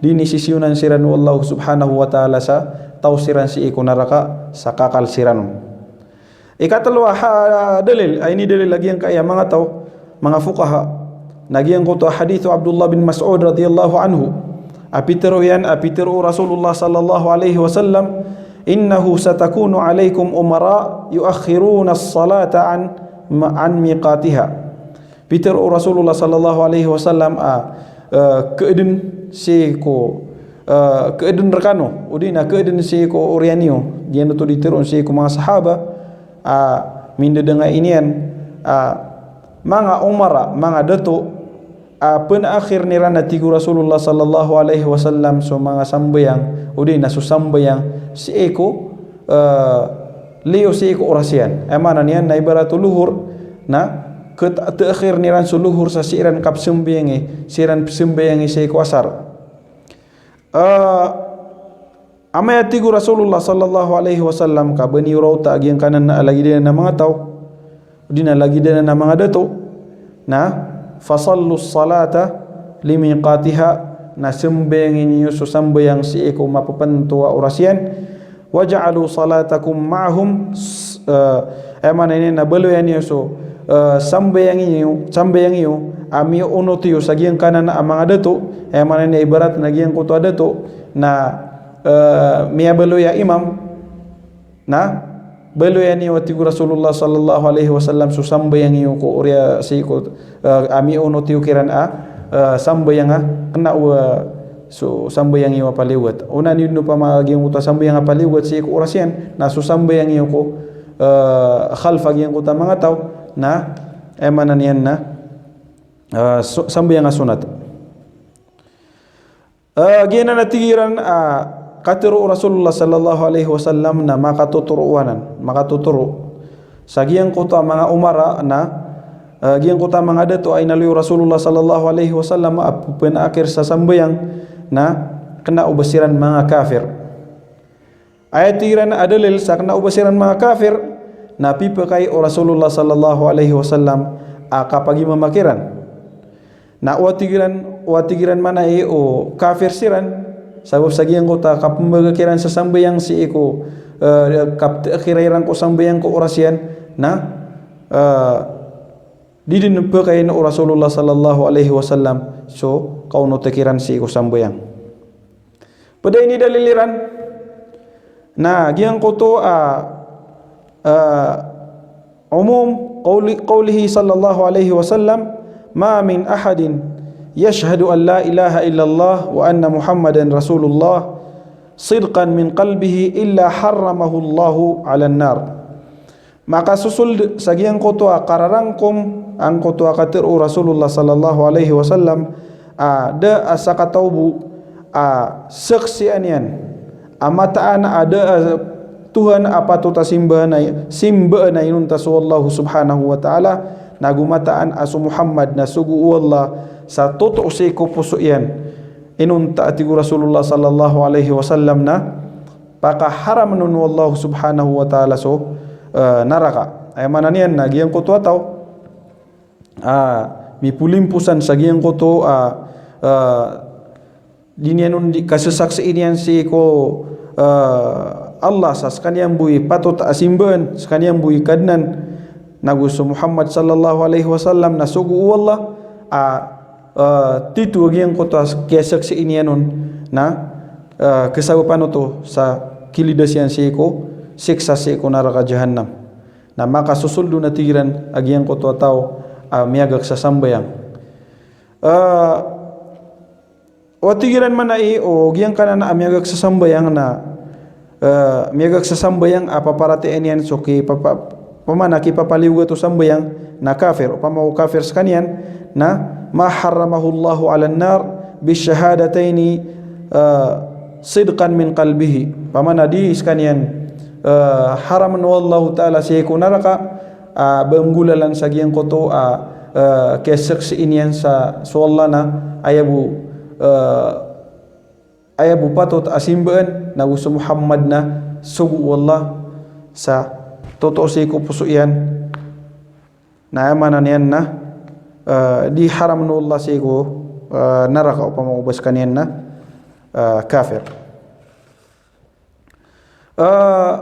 di nisisiyonan siran o Allah subhanahu wa ta'ala sa taw siran sii ko naraka sa kakal siran on. Ikatlo a ha-, dalil, a inidalil a giyangkaya manga taw, manga fuqaha, na giyangkoto a hadith o Abdullah bin Mas'ud radhiyallahu anhu, a pitharo iyan, a pitharo o Rasulullah sallallahu alaihi wasallam, "Innahu satakunu alaikum umara yuakhiruna as-salata an, an miqatiha." Pitharo o Rasulullah sallallahu alaihi wasallam a, eh, keadn sii ko, eh, keadn rekano, odi na keadn sii ko oriyan iyo, giyanan oto di tharoon sii ko manga sahaba, a mindadangay niyan, a manga umara, manga dato, a pnakhirn iran a tig o Rasulullah sallallahu alaihi wasallam so manga sambayang, odi na so sambayang sii ko, eh, liyo sii ko oras iyan. Aya maana niyan na ibarat o lohor, na ket-, takhirn iran so lohor sa siran kapsambayangi, siran psambayangi sii ko asar. Eh, amay a tig o Rasulullah sallallahu alaihi wasallam ka ba niyo raota a giyangkanan a lagid anan a manga taw, odi na lagid anan a manga dato, na, "Fasallu as-salata limiqatiha," na sambayangi niyo so sambayang sii ko mapepento a oras iyan, "Waj'alu salatakum ma'ahum," s-, eh, aya maana niyan na baloya niyo so, eh, sambayangi niyo, sambayangi iyo, a miyoonot iyo sa giyangkanan a manga dato, aya maana niyan ibarat na giyangkoto a dato, na, eh, miyabaloy a imam, na baloya niyo a tig o Rasulullah sallallahu alaihi wasallam so sambayang iyo ko oriyan sii ko, eh, a miyoonot iyo kiran a, eh, sambayang a kena o, eh, so sambayang iyo a paliyogat. Ona niyo dn opama giyangkoto a sambayang a paliyogat sii ko oras iyan, na so sambayang iyo ko, eh, khalf a giyangkoto a manga taw, na, aya maana niyan na, eh, so, sambayang a sonat. Eh, giyanan a tig iran a katharo o Rasulullah sallallahu alaihi wasallam na makatotoro anan, makatotoro. Sa giyangkoto a manga umara na, eh, giyangkoto a manga dato a inaloy o Rasulullah sallallahu alaihi wasallam a pphanakhir sa sambayang na kena o ba siran manga kafir. Aya tig iran a dalil sa kena o ba siran manga kafir, na pipakay o Rasulullah sallallahu alaihi wasallam a kapagimama kiran. Na o a tig iran, o a tig iran maana i o kafir siran, sabap sa giyangkoto a kapmbaga kiran sa sambayang sii ko, eh, kaptakhira iran ko sambayang ko oras iyan, na, eh, di dn pakayn o Rasulullah sallallahu alaihi wasallam so kaonoti kiran sii ko sambayang. Pd a inidalil iran na giyangkoto a, a, umum qawli-, qawlihi sallallahu alaihi wasallam, "Ma min ahadin yashhadu an la ilaha illallah wa anna Muhammadan Rasulullah sidqan min qalbihi illa harramahu Allahu 'alan nar. Makasosold sa giyangkoto a kararangkom angkoto a katharo o Rasulullah sallallahu alaihi wasallam a da a sakataw bo a saksian iyan a mataan a da a Tuhan a patot a simbaan a, simbaan a inonta so Allah subhanahu wa ta'ala, nago mataan a so Muhammad na sogo o Allah sa toto sii ko poso iyan. Inonta a tig o Rasulullah sallallahu alaihi wasallam na pakaharam on o Allah subhanahu wa ta'ala so, eh, naraka. Aya maana niyan na giyangkoto a taw a mipolimposan sa giyangkoto a, eh, di niyan on di kasasaksii niyan sii ko, eh, Allah sa skaniyan bo i patot a simbaan, skaniyan bo i Kadnan, nago so Muhammad sallallahu alaihi wasallam na sogo o Allah a, eh, tito a giyangkoto a kiyasaksii niyan on na, eh, kasabapan oto sa kilidas iyan sii ko siksa sii ko naraka Jahannam. Na makasosold on a tig iran a giyangkoto a taw a miyagak sa sambayang. Eh, o tig iran manaya o giyangkanan a miyagak sa sambayang na, eh, miyagak sa sambayang a paparatiyayaan iyan so kipapa-, pamana kipapaliyogat o sambayang na kafir, opama o kafir skaniyan na ma harramahu Allahu 'alan nar bishahadataini, eh, sidqan min qalbihi. Pamana di skaniyan, eh, haram on o Allahu ta'ala sii ko naraka, ah, ba nggolalan sa giyangkoto a, eh, kiyasaksii niyan sa so Allah na aya bo, eh, aya bo patot a simbaan, nago so Muhammad na sogo o Allah sa toto sii ko poso iyan. Na aya maana niyan na, eh, di haram on o Allah sii ko, eh, naraka opama o ba skaniyan na, eh, kafir. Eh,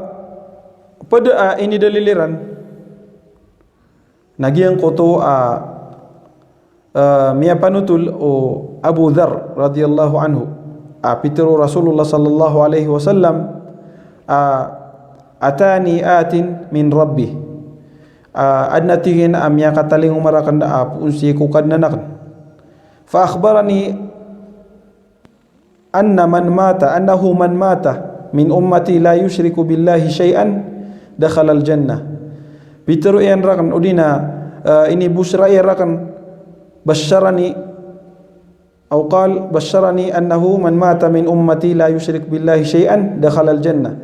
pd a inidalil iran na giyangkoto a, eh, miyapanotol o Abu Dharr radhiyallahu anhu a pitharo o Rasulullah sallallahu alaihi wasallam a, "Atani atin min Rabbi." A, adn a tig iyan a miyakatalingoma rakn a poon sii ko Kadnan akn. Fa akhbarani anna man mata, annahu man mata min ummati la yushriku billahi shay'an dakhalal jannah. Pitharo iyan rakn, odi na, eh, inibusra iyan rakn, basharani, aw qal, basharani annahu man mata min ummati la yushrik billahi shay'an dakhalal jannah.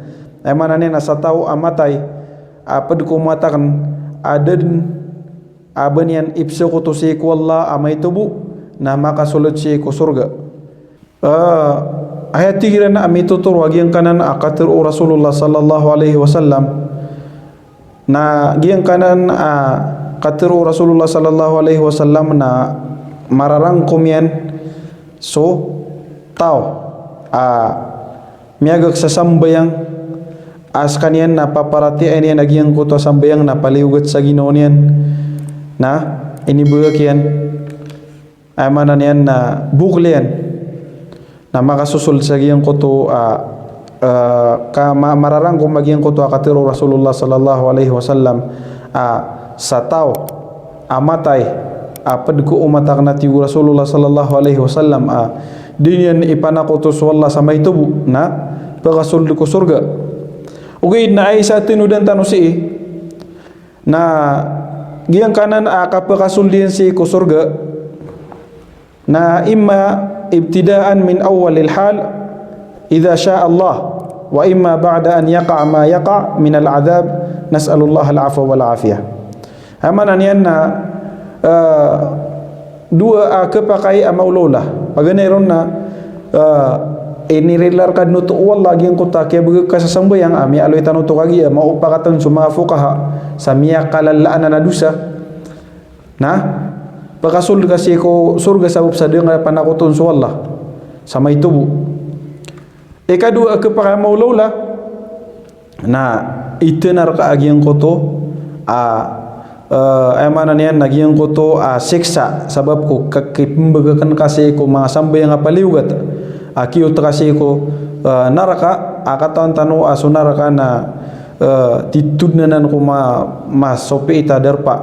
Aya maana niyan na sa taw a matay a pd ko omat akn a da dn a ba niyan ipsokoto sii ko Allah a maito bo na makasold sii ko sorga. Eh, aya tig iran a mitotoro a giyangkanan a katharo o Rasulullah sallallahu alaihi wasallam. Na giyangkanan a katharo o Rasulullah sallallahu alaihi wasallam na mararangkom iyan so taw a miyagak sa sambayang a skaniyan na paparatiyayaan iyan a giyangkoto a sambayang na paliyogat sa ginawa niyan na inibagak iyan. Aya maana niyan na bokl iyan. Na makasosold sa giyangkoto a, eh, ka ma-, mararangkom a giyangkoto a katharo o Rasulullah sallallahu alaihi wasallam a sa taw a matay a pd ko omat akn a tig o Rasulullah sallallahu alaihi wasallam a di niyan ipanakoto so Allah sa maito bo na pakasold ko sorga. Ogaid na aya isa a tinodan tano sii na giyangkanan a kapakasold iyan sii ko sorga na imma ibtida'an min awwalil hal idha sha Allah, wa imma ba'da an yaqa ma yaqa minal adhab, nas'alullahal afwa wal afiyah. Aya maana niyan na, eh, dowa a khapakay a maolaola. Paganay ron na, eh, inirila rka dn oto o Allah a giyangkoto a kiyabagak ka sa sambayang a miyaaloy tano oto kagiya, maopakatan so manga fuqaha sa miyakalalaan a dosa. Na pakasold ka sii ko sorga sabap sa da ngka panakoton so Allah sa maito bo. Ikadowa a khapakay a maolaola na itnar ka a giyangkoto a, eh, aya maana niyan na giyangkoto a siksa sabap ko kakipmbagakn ka sii ko manga sambayang a paliyogat a kiyoto ka sii ko, eh, naraka a katawan tano a so naraka na, eh, titodn anan ko ma-, masopiit a darpa.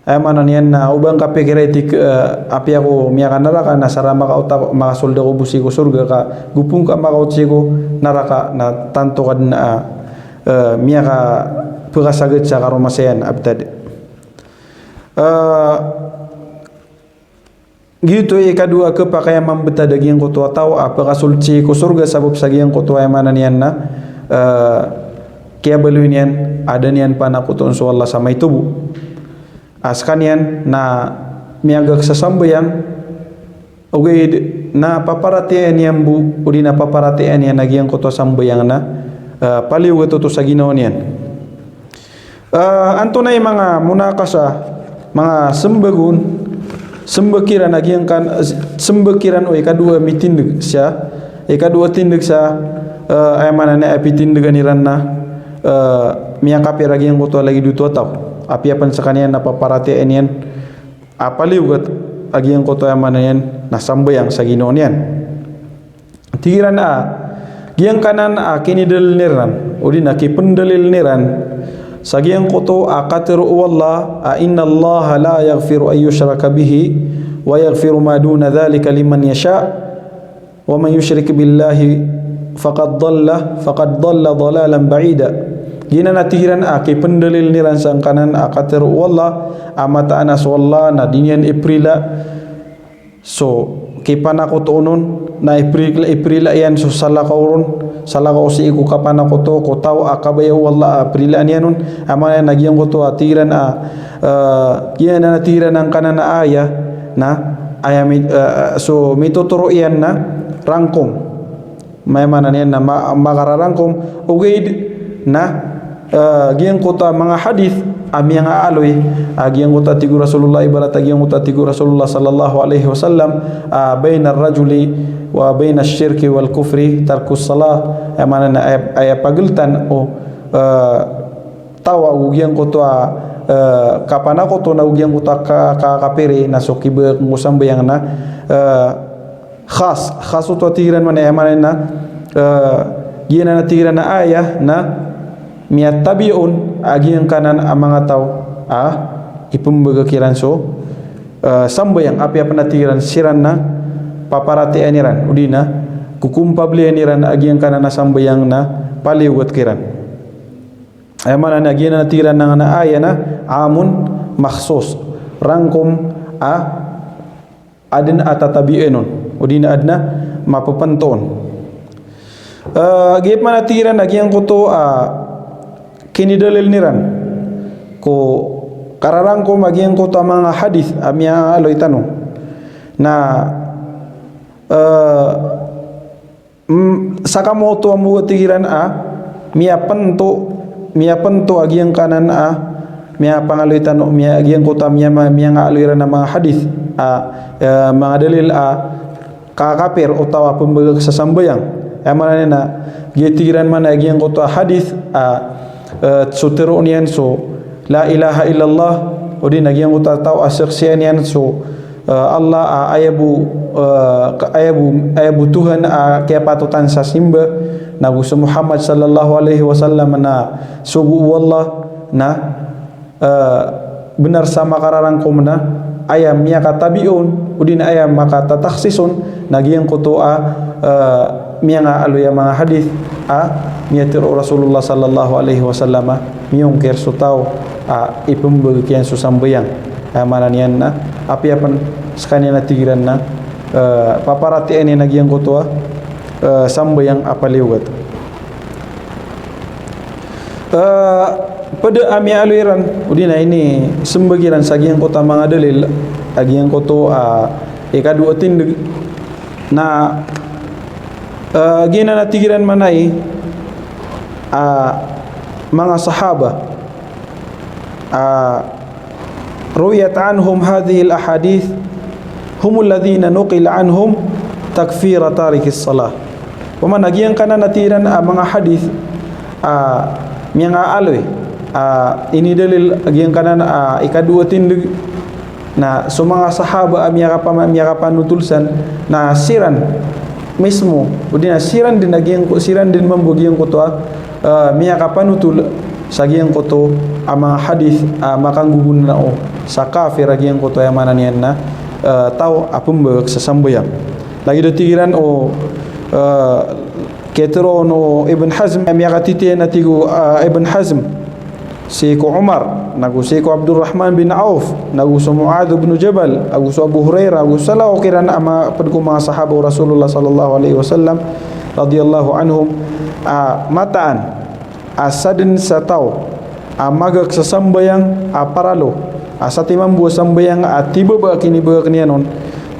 Aya maana niyan na o ba ngka pikira i tig, eh, apiya ako miyakanaraka na sara makaot ako, makasold ako bo sii ko sorga, ka gopo ngka makaot sii ko naraka na tanto ka dn a, eh, miyakapkasagad sa karoma saya a btad. Eh, giyoto i ikadowa a kapakay a mambtad a giyangkoto a taw a pkasold sii ko sorga sabap sa giyangkoto a aya maana niyan na, eh, kiyabaloy niyan a da niyan panakoton so Allah sa maito bo. A skaniyan na miyagak sa sambayang, ogaid na paparatiyayaan iyan bo, odi na paparatiyayaan iyan a giyangkoto a sambayang na, eh, paliyogat oto sa ginawa niyan. Eh, antonaa i manga munakasha, manga smbag on, smbag kiran a giyangkan-, smbag kiran o ikadowa a mitindg sa, ikadowa a tindg sa, eh, aya maana niyan a pitindgan iran na, eh, miyakapir a giyangkoto a lagid oto a taw. Apiya pn skaniyan na paparatiyayaan iyan a paliyogat a giyangkoto a aya maana niyan na sambayang sa ginawa niyan. Tig iran a giyangkanan a kinidalil iran, odi na kipndalil iran sa giyangkoto a katharo o Allah a, "Innallaha la yaghfiru an yushraka bihi wa yaghfiru ma duna dhalika liman yasha." Wa man yushrik billahi faqad dhalla, faqad dhalla dhalalan ba'ida. Giyanan a tig iran a kipndalil iran sangkanan a katharo o Allah a mataan a so Allah na di niyan iprila so kipanakoto on, na iprila, iprila iyan so salakaw ron, salakaw sii ko kapanakoto ko taw a kabaya o Allah a prilaan iyan on. Aya maana niyan na giyangkoto a tig iran a, eh, giyanan a tig iran angkanan a aya na aya mi-, eh, so mitotoro iyan na rangkom. Aya maana niyan na ma-, makararangkom, ogaid na, eh, giyangkoto a manga hadith a miyangaaloy a giyangkoto a tig o Rasulullah, ibarat a giyangkoto a tig o Rasulullah sallallahu alaihi wasallam, ah, "Bainar rajuli wa bainash shirki wal kufri tarkus salah." Aya maana niyan na aya, aya pagltan o, eh, taw ago giyangkoto a, eh, kapanakoto na ago giyangkoto a ka-, ka-, kapiri na so kibagak ko sambayang na, eh, khas, khas oto a tig iran maana, aya maana niyan na, eh, giyanan a tig iran a aya na miyatabi on a giyangkanan a manga taw a ipmbagak iran so, eh, sambayang, apiya pn a tig iran siran na paparatiyayaan iran, odi na kokompabliyan iran a giyangkanan a sambayang na paliyogat kiran. Aya maana niyan a giyanan a tig iran angkanan a aya na amun makhsus, rangkom a adn a tatabian on, odi na adn a mapapnto on. Eh, giya pman a tig iran a giyangkoto a kinidalil iran ko kararangkom a giyangkoto a manga hadith a miyaaloy tano na, eh, Mm, saka mo oto a mbo a tig iran a miyapnto, miyapnto a giyangkanan a miyapangaaloy tano, miya-, giyangkoto a miya-, miyangaaloy iran a manga hadith a, eh, manga dalil a kakapir o taw a pmbagak sa sambayang. Aya maana niyan na giya tig iran maana a giyangkoto a hadith a, eh, so tharoon iyan so la ilaha illallah, odi na giyangkoto a taw a saksian iyan so, eh, Allah a aya bo, eh, ka-, aya bo, aya bo Tuhan a kiyapatotan sa simba, na go so Muhammad sallallahu alaihi wasallam na sogo o Allah, na, eh, bnar sa makararangkom na aya miyakatabi on, odi na aya makatataksis on, na giyangkoto a, eh, miyangaaloy a manga hadith a miyatharo o Rasulullah sallallahu alaihi wasallam a miyongkir so taw a ipmbagak iyan so sambayang. Aya maana niyan na apiya pn skaniyan a tig iran na, eh, paparatiyayaan iyan a giyangkoto a, eh, sambayang a paliyogat. Eh, pd a miyaaloy iran, odi na inismbag iran sa giyangkoto a manga dalil a giyangkoto a ikadowa a tindg na, eh, giyanan a tig iran maana i, ah, manga sahaba, ah, ruwiyat anhum hadhihil ahadith, humul ladhina nuqila anhum takfira tarikis salah. Pman a giyangkanan a tig iran a manga hadith a miyangaaloy a inidalil a giyangkanan a ikadowa a tindg na so manga sahaba a miyakapama-, miyakapanotol san na siran mismo, odi na siran dn a giyangko-, siran dn mambo a giyangkoto a, eh, miyakapanotol sa giyangkoto a manga hadith a makanggogonanao sa kafir a giyangkoto a aya maana niyan na, eh, taw a pembegak sa sambayang. Lagid o tig iran o, eh, kiyatharoa on o Ibn Hazm, miyakatitiyan a tig o, eh, Ibn Hazm, sii ko Umar, nago sii ko Abdurrahman bin Auf, nago so Muadh bin Jabal, nago so Abu Hurairah, nago salakaw kiran a manga ped ko manga sahaba o Rasulullah sallallahu alaihi wasallam, radiyallahu anhum, a mataan a sadn sa taw a magak sa sambayang a paralo, a satiman bo a sambayang a tiba ba a kinibegak niyan on,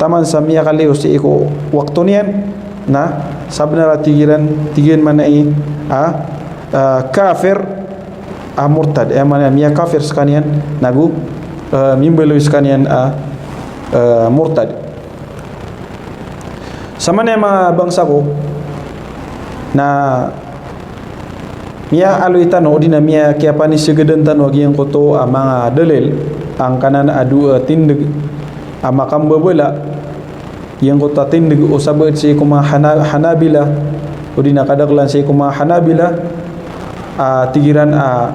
taman sa miyakaliyo sii ko wakto niyan, na sabnar a tig iran, tig iyan maana i, a, a, kafir a murtad, aya maana miyakafir skaniyan, nago, a, mimbaloy skaniyan a, a, murtad. Samanaya manga bangsa ko, na miyaaloy tano, odi na miya, kiyapanisegedan tano a giyangkoto a manga dalil, angkanan a dowa a tindeg a makambabala, giyangkoto a tindeg o sabaad sii ko manga Hana-, Hanabila, odi na kadaklan sii ko manga Hanabila, a tig iran a,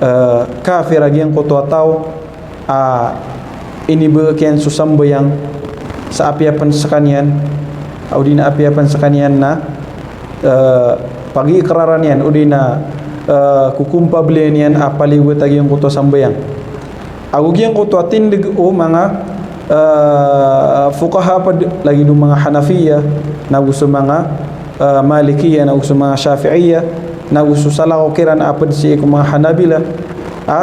eh, kafir a giyangkoto a taw, a inibegak iyan so sambayang sa apiya pen skaniyan, odi na apiya pen skaniyan na, eh, pagiikraran iyan, odi na, eh, kokompablen iyan a paliyogat a giyangkoto a sambayang. Ago giyangkoto a tindeg o manga, eh, fuqaha ped, lagid o manga Hanafiya, nago so manga, eh, Malikiya, nago so manga Shafi'iya, nago so salakaw kiran a ped sii ko manga Hanabila, a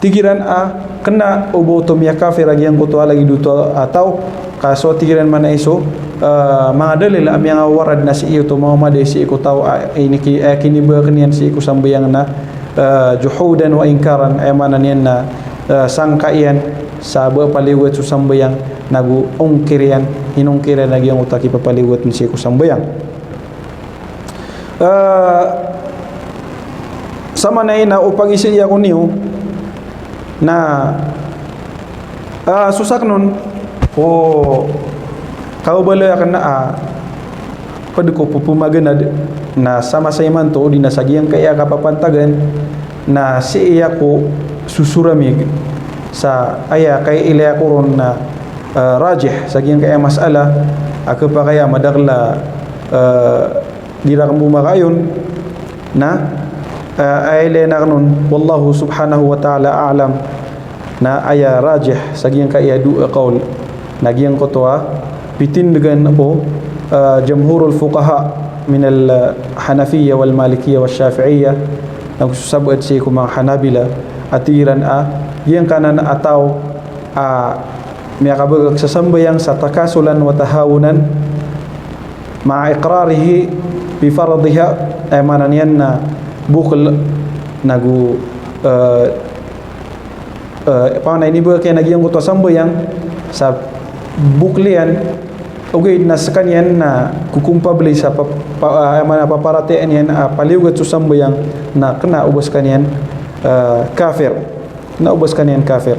tig iran a kena o ba oto miyakafir a giyangkoto a lagid oto a taw, ka so tig iran maana i so, eh, manga dalil a miyangawarad na sii oto mamamadai sii ko taw a iniki-, a kinibegak iyan sii ko sambayang na, eh, juhudan wa inkaran, aya maana niyan na, eh, sangka iyan sa ba paliyogat so sambayang, nago ongkir iyan, inongkir iyan a giyangkoto a kipapaliyogat sii ko sambayang. Eh, samanaya na o pagiisii ako niyo na, eh, so sakn on o kaobaloy akn a, ah, ped ko pepemaganad na sa masa imanto odi na sa giyangkaya kapapantagan na sii ako sosoramig sa aya kailay ako ron na, eh, rajih sa giyangkaya mas'ala a kepakay a madakel a, eh, di rakn bo makaayon na, eh, aya ilay akn on, wallahu subhanahu wa ta'ala a'lam, na aya rajih sa giyangkaya dowa a qawl na giyangkoto a pitindegan o, eh, jumhurul fuqaha minal Hanafiyya wal Malikiyya wash Shafi'iyya, na go so sabaad sii ko manga Hanabila, a tig iran a giyangkanan a taw a miyakabagak sa sambayang sa takasulan wa tahawunan ma'a iqrarihi bi fardhiha, aya maana niyan na bokel, na go, eh, eh, paman a inibagak iyan a giyangkoto a sambayang sa bokel iyan, ogaid na sekaniyan na kokompabli sa pa-, pa-, ah, aya maana paparatiyayaan iyan a paliyogat so sambayang, na kena o ba sekaniyan, eh, kafir. Kena o ba sekaniyan kafir.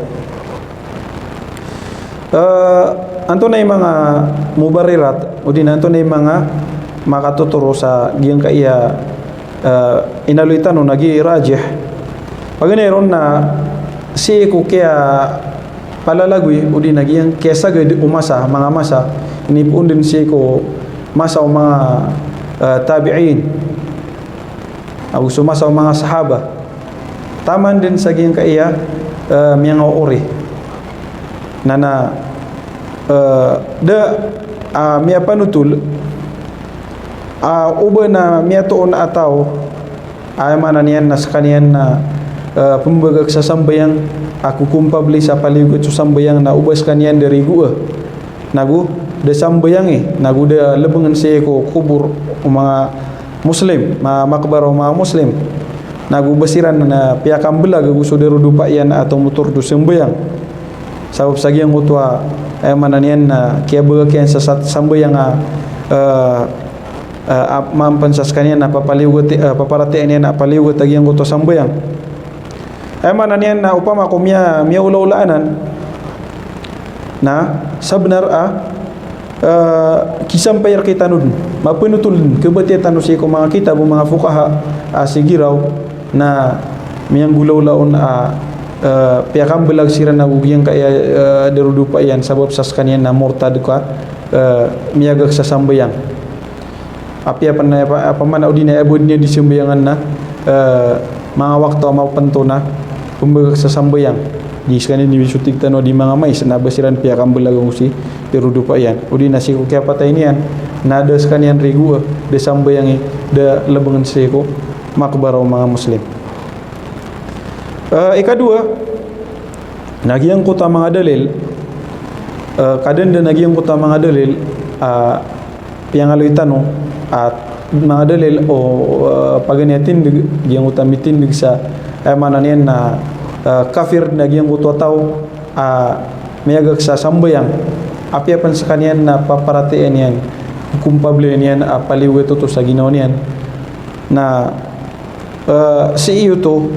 Eh, antonaa i manga mubarrirat, odi na antonaa i manga makatotoro sa giyangkaya, eh, inaloy tano na giya i rajih. Paganay ron na sii ko kiyapalalagoy, odi na giyangkaya sagad o masa, manga masa, inipoon den sii ko masa o manga, eh, tabi'in, ago so masa o manga sahaba. Taman den sa giyangkaya, eh, miyangaori. Na na, eh, da, ah, miyapanotol, ah, o ba na miyatoon a taw, aya maana niyan na sekaniyan na, eh, pembagak sa sambayang, a kokompabli sa paliyogat so sambayang na o ba sekaniyan da rigoa, na go da sambayangi, na go da lebengen sii ko kobor o manga Muslim, ma-, makbara o manga Muslim. Na go ba siran na piyakambelag ago so darodopa iyan a tomotor do sambayang. Sabap sa giyangkoto a, aya maana niyan na kiyabagak iyan sa sat-, sambayang a, eh, eh, a, mampen sa sekaniyan na papaliyogat, eh, paparatiyayaan iyan a paliyogat a giyangkoto a sambayang. Aya maana niyan na opama ko miya-, miyaolaola anan, na sabenar a, eh, kisampay rektano den, mapenotol den, kebatiya tano sii ko manga kitab o manga fuqaha a sigiraw na miyanggolaola on a, eh, piyakambelag siran ago giyangkaya, eh, darodopa iyan, sabap sa sekaniyan na mortad ka, eh, miyagak sa sambayang. Apiya pen, apa, apa man odi na aya bo di niyan di sambayangan na, eh, manga wakto a mapento na pembagak sa sambayang. Di sekaniyan di so tig tano di manga mais na ba siran piyakambelag ago si darodopa iyan. Odi na sii ko kiyapatay niyan, na da sekaniyan rigoa, da sambayangi, da lebengen sii ko makbara o manga Muslim. Eh, ikadowa, na giyangkoto a manga dalil, eh, kadanda na giyangkoto a manga dalil, ah, piyangaloy tano, ah, manga dalil o, eh, paganay a tindeg, giyangkoto a mitindeg sa, eh, maana niyan na, eh, kafir na giyangkoto a taw, ah, miyagak sa sambayang. Apiya pen sekaniyan na paparatiyayaan iyan, kumpabli niyan, ah, paliyogat oto sa ginawa niyan. Na, eh, sii oto,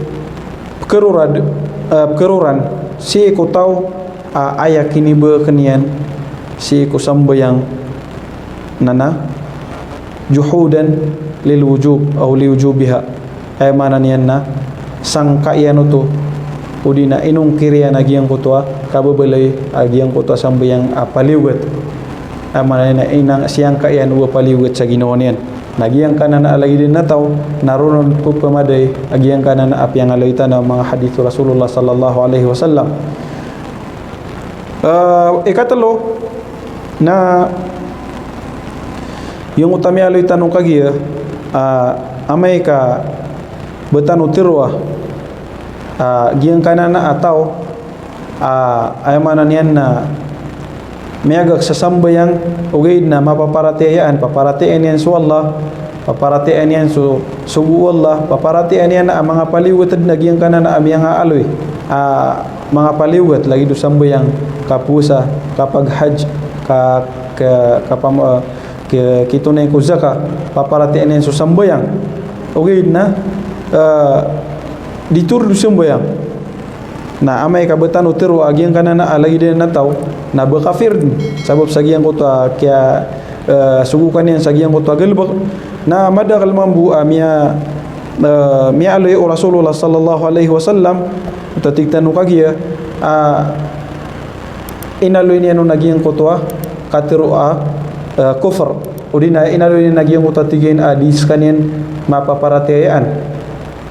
pekerorad, eh, pekeroran, sii ko taw, ah, aya kinibagaken iyan, sii ko sambayang, na na, juhudan lil wujub, aw li wujubiha. Aya maana niyan na, sangka iyan oto, odi na inongkir iyan a giyangkoto a, kababaloy, a giyangkoto a sambayang, a paliyogat. Aya maana niyan na inang siyangka iyan o paliyogat sa ginawa niyan. Na giyangkanan a lagid iyan a taw, na roo ron pepamadai, a giyangkanan a piyangaloy tano a manga hadith o Rasulullah sallallahu alaihi wasallam. Eh, ikatelo, na giyangkoto a miyaaloy tano kagiya, ah, amay ka ba tano teroa, ah, giyangkanan a taw, ah, aya maana niyan na miyagak sa sambayang, ogaid na mapaparatiyayaan, paparatiyayaan iyan so Allah, paparatiyayaan iyan so sogo o Allah, paparatiyayaan iyan a manga paliyogat na giyangkanan a miyangaaloy, ah, manga paliyogat, lagid o sambayang, kapowasa, kapaghajj, ka, ka, kapam-, ah, ki-, kitonay ko zakat, paparatiyayaan iyan so sambayang. Ogaid na, eh, di toroon o sambayang. Na amay ka ba tano teroa a giyangkanan a lagid iyan a taw, na ba kafir den, sabap sa giyangkoto a kiya, eh, sogokan iyan sa giyangkoto a galebek. Na madakel mambo a miya, eh, miyaaloy o Rasulullah sallallahu alaihi wasallam, oto a tig tano kagiya, ah, inaloy niyan on a giyangkoto a katero a, eh, kufr. Odi na inaloy niyan a giyangkoto a tig iyan a di sekaniyan mapaparatiyayaan.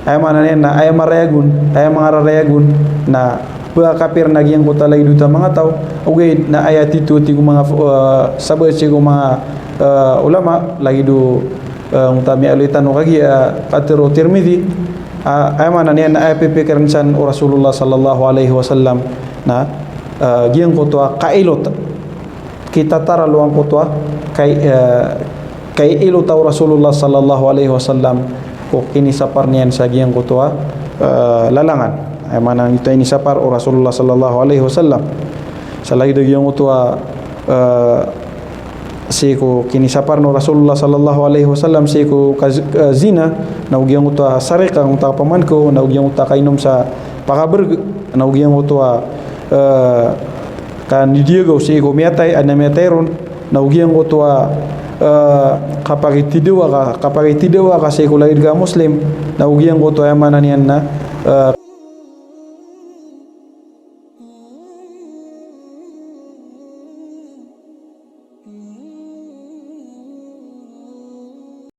Aya maana niyan na aya marayag on, aya mangararayag on, na ba kafir na giyangkoto a lagid oto a manga taw, ogaid na aya tito, tig o manga, eh, sabaad sii ko manga, eh, ulama, lagid o, eh, oto a miyaaloy tano kagiya, eh, katero o Tirmidhi, ah, aya maana niyan na aya pipikiren san o Rasulullah sallallahu alaihi wasallam na, eh, giyangkoto a kailot. Kitataralo angkoto a kai-, eh, kailotan o Rasulullah sallallahu alaihi wasallam ko kinisapar niyan sa giyangkoto a, eh, lalangan. Aya maana nito a inisapar o Rasulullah sallallahu alaihi wasallam. Sa lagid a giyangkoto a, eh, sii ko kinisapar o Rasulullah sallallahu alaihi wasallam sii ko kaz-, eh, zina, na o giyangkoto a sarika, giyangkoto a kapamankaw, na o giyangkoto a kainom sa pakabereg, na o giyangkoto a, eh, kanidiyagaw sii ko miyatay, adn a miyatay ron, na o giyangkoto a, eh, kapakitidawa ka, kapakitidawa ka sii ko lagid ka Muslim, na o giyangkoto a aya maana niyan na, eh,